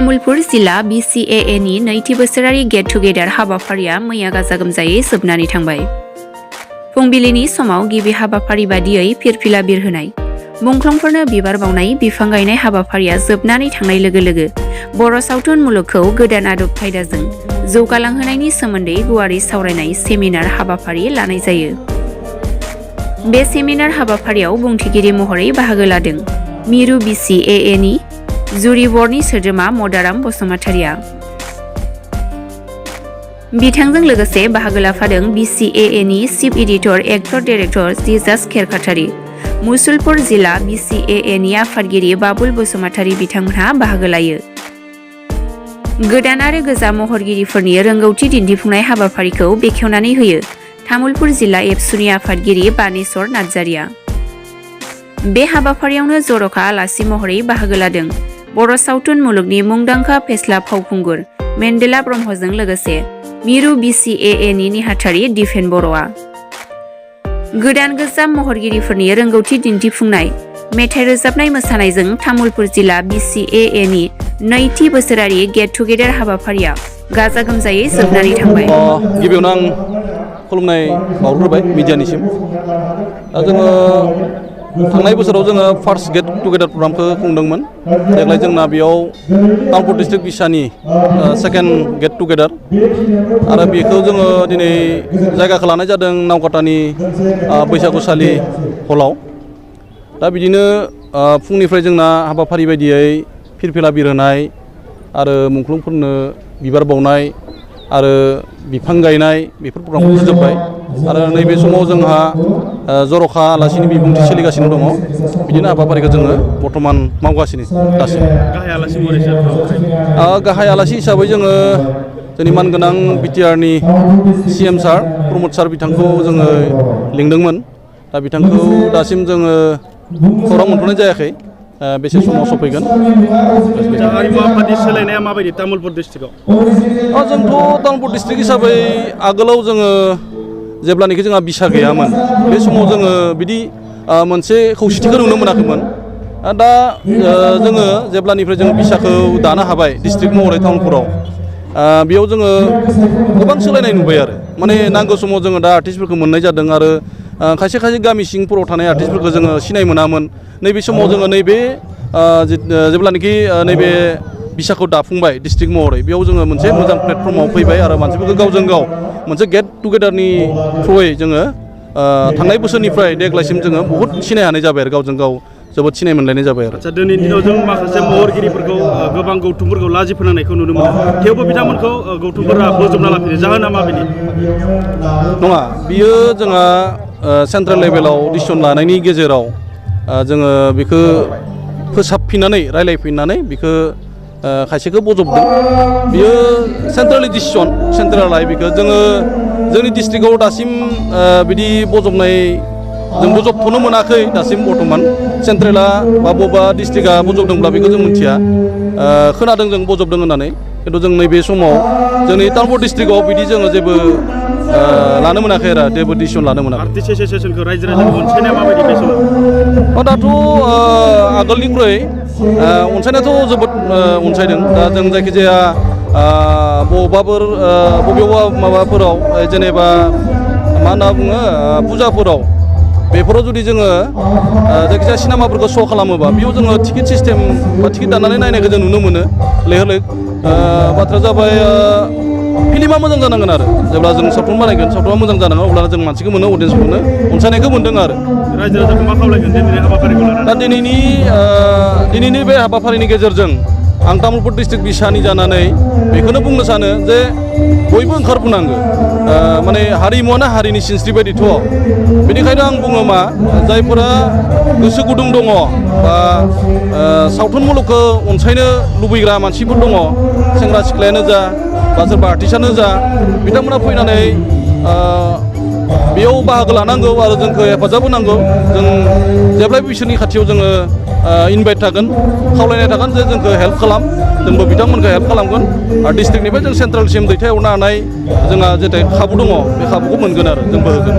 तामुलपुर जिल्ला BCAA नि नैथि बोसोरारि गेट टुगेदार हाबाफारिया मैया गाजा गोमजायै जोबनानै थांबाय। फुंबिलिनि समाव गिबि हाबाफारि बादियै फिरफिला बिरहोनाय, मुंख्लंफोरनो बिबार बावनाय, बिफां गायनाय हाबाफारिया जोबनानै थांनाय लोगो लोगो बर' सावथुन मुलुगखौ गोदान आदब खायदाजों जौगालांहोनायनि सोमोन्दै गुवारै सावरायनाय सेमिनार हाबाफारि लानाय जायो। बे सेमिनार हाबाफारियाव बुंथिगिरि महरै बाहागो लादों मिरु BCAA नि जुरि बर्डनि सोद्रोमा मदाराम बसुमतारिया। बिथांजों लोगोसे बाहागो लाफादों BCAA नि chief editor actor director Jijas Kherkatary, Musalpur जिल्ला BCAA नि आफादगिरि बाबुल बसुमतारि बिथांमोनहा बाहागो लायो। गोदान आरो गोजाम महरगिरिफोरनि रोंगौथि दिन्थिफुंनाय हाबाफारिखौ बेखेवनानै होयो तामुलपुर जिल्ला एबसुनि आफादगिरि बानेश्वर नार्जारिया। बे हाबाफारियावनो जर'खा आलासि महरै बाहागो लादों बर' सावथुन मुलुगनि मुंदांखा फेस्ला फावखुंगुर मेन्देला ब्रह्मजों लोगोसे मिरु BCAA नि नेहाथारि दिफेन बर'आ। गोदान गोजाम महरगिरिफोरनि रोंगौथि दिन्थिफुंनाय, मेथाइ रोजाबनाय मोसानायजों तामुलपुर जिल्ला BCAA नि नैथि बोसोरारि गेट टुगेदार हाबाफारिया गाजा गोमजायै जोबनानै थांबाय। गिबियावनो आं खुलुमनाय बावहरबाय मिडियानिसिम। जोङो थांनाय बोसोराव जोङो फार्स्ट गेट टुगेदार प्रग्रामखौ खुंदोंमोन। देग्लाय जोंना बेयाव Tamulpur district बिसानि second gate together आरो बेखौ जोङो दिनै जायगाखौ लानाय जादों नावकाटानि बैसागुसालि हलाव। दा बिदिनो फुंनिफ्राय जोंना हाबाफारि बायदियै फिरफिला बिरहोनाय आरो मुंख्लंफोरनो बिबार बावनाय आरो बिफां गायनाय बेफोर प्रग्रामखौ फोजोबबाय आरो नैबे समाव जोंहा जर'खा आलासिनि बिबुंथि सोलिगासिनो दङ। बिदिनो हाबाफारिखौ जोङो बर्थमान मावगासिनो दासिम। गाहाय आलासि हिसाबै जोङो जोंनि मानगोनां BTR नि CM सार प्रमद सार बिथांखौ जोङो लिंदोंमोन। दा बिथांखौ दासिम जोङो खौरां मोनथ'नाय जायाखै बेसे समाव सफैगोन। हारिमु आफादनि सोलायनाया माबायदि तामुलपुर डिस्ट्रिक्टआव? जोंथ' तामुलपुर डिस्ट्रिक्ट हिसाबै आगोलाव जोङो जेब्लानोखि जोंहा बिसा गैयामोन बे समाव जोङो बिदि मोनसे खौसेथिखौ नुनो मोनाखैमोन। दा जोङो जेब्लानिफ्राय जों बिसाखौ दानो हाबाय डिस्ट्रिक्ट महरै तामुलपुराव, बेयाव जोङो गोबां सोलायनाय नुबाय आरो माने नांगौ समाव जोङो दा आर्टिस्टफोरखौ मोननाय जादों आरो खायसे खायसे गामि सिंफोराव थानाय आर्टिस्टफोरखौ जोङो सिनाय मोनामोन। नैबे समाव जोङो नैबे जेब्लानोखि नैबे बिसाखौ दाफुंबाय डिस्ट्रिक्ट महरै, बेयाव जोङो मोनसे मोजां प्लेटफर्माव फैबाय आरो मानसिफोरखौ गावजों गाव मोनसे गेट टुगेदारनि थ्रुयै जोङो थांनाय बोसोरनिफ्राय देग्लायसिम जोङो बहुद सिनाय हानाय जाबाय आरो गावजों गाव जोबोद सिनाय मोनलायनाय जाबाय आरो। आচ্ছা, दिनैनि दिनाव जों माखासे महरगिरिफोरखौ गोबां गौथुमफोरखौ लाजि फोनांनायखौ नुनो मोनो, थेवबो बिथांमोनखौ गौथुमफोरा बोजबना लाफिनो, जाहोना माबायदि? नङा, बियो जोंहा सेन्ट्रेल लेभेलाव डिसिसन लानायनि गेजेराव जोङो बेखौ फोसाबफिननानै रायलायफिननानै बेखौ खायसेखौ बजबदों। बियो सेन्ट्रेलनि डिसिसन, सेन्ट्रेलाय बेखौ जोङो जोंनि डिस्ट्रिक्टआव दासिम बिदि बजबनाय जों बजबथ'नो मोनाखै दासिम बर्थमान। सेन्ट्रेला बा बबेबा डिस्ट्रिक्टआ बजबदोंब्ला बेखौ जों मिथिया, खोनादों जों बजबदों होननानै। खिन्थु जों नैबे समाव जोंनि तामुलपुर डिस्ट्रिक्टआव बिदि जोङो जेबो लानो मोनाखै आरो जेबो डिसिसन लानो मोनाखै। आर्टिस्ट एस'सियेसनखौ रायजो राजाखौ अनसायनाया माबायदि बे समाव? दाथ' आगोलनिख्रुइ अनसायनायाथ' जोबोद अनसायदों। दा जों जायखिजाया बबेयावबा माबाफोराव जेनेबा मा होनना बुङो फुजाफोराव बेफोराव जुदि जोङो जायखिजाया सिनेमाफोरखौ श' खालामोबा बेयाव जोङो टिकेट सिस्टेम बा टिकेट दाननानै नायनायखौ जों नुनो मोनो लैहोर लैहोर। बाथ्राया जाबाय फिल्मा मोजां जानांगोन आरो जेब्ला जों सावथुन बानायगोन सावथुना मोजां जानांगोन अब्ला जों मानसिखौ मोनो, अडियेन्सखौ मोनो, अनसायनायखौ मोन्दों आरो। रायजो राजाखौ मा खावलायगोन दिनैनि हाबाफारिखौ लानानै? दा दिनैनि बे हाबाफारिनि गेजेरजों आं तामुलपुर डिस्ट्रिक्ट बिसानि जानानै बेखौनो बुंनो सानो जे बयबो ओंखारबोनांगौ। माने हारिमुवानो हारिनि सिनस्रि बायदिथ'। बेनिखायनो आं बुङो मा, जायफोरा गोसो गुदुं दङ बा सावथुन मुलुगखौ अनसायनो लुबैग्रा मानसिफोर दङ, सेंग्रा सिख्लायानो जा बा सोरबा आर्टिस्टआनो जा, बिथांमोना फैनानै बेयाव बाहागो लानांगौ आरो जोंखौ हेफाजाब होनांगौ। जों जेब्लायबो बिसोरनि खाथियाव जोङो इनभाइट थागोन, खावलायनाय थागोन जे जोंखौ हेल्प खालाम, जोंबो बिथांमोनखौ हेल्प खालामगोन आरो डिस्ट्रिक्टनिफ्राय जों सेन्ट्रेलसिम दैथायहरनो हानाय जोंहा जेथो खाबु दङ बे खाबुखौ मोनगोन आरो जोंबो होगोन।